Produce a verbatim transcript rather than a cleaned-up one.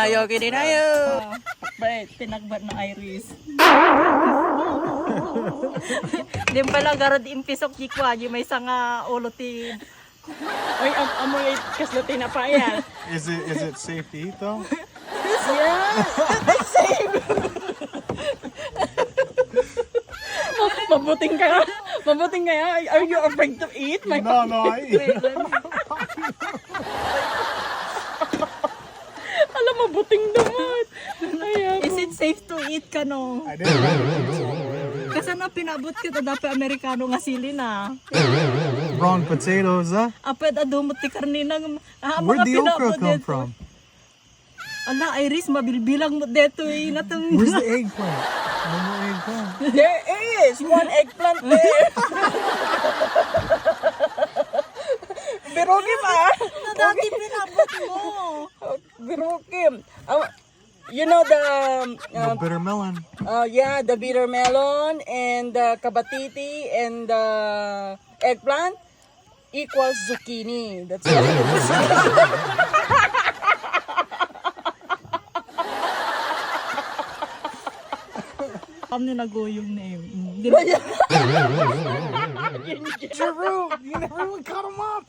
Ayo, kini na ayo. Bay, tinagbat na Iris. Di pala garod impisok di kwa, di may sanga ulo ti. Oy, am amoy kasla tinapay, ah. Is it, is it safe to eat, though? Yeah, it's safe. Mabuting kaya? Mabuting kaya? Are you afraid to eat? My No, no, I eat. Wait, let me Ala, mabuting naman. Ay, ako. Is it safe to eat kano? I didn't know. Kasano pinabot kita dapat Amerikano nga sili na? Brown potatoes, ah? Apet a dumot ti karne na, ah, Where'd mga the okra pinabot come dito. from? Ala, Iris, mabilbilang mo dito eh. Natang Where's the eggplant? No more eggplant. There is one eggplant there. Birukim, ah. Ano dati pinabot mo? Birukim. Ah, you know the, um, The uh, bitter melon. Oh, yeah, the bitter melon and the kabatiti and the eggplant equals zucchini. That's what it is. Kami naguyong na eh. Mm, di ba? Giroux, you never even cut him up.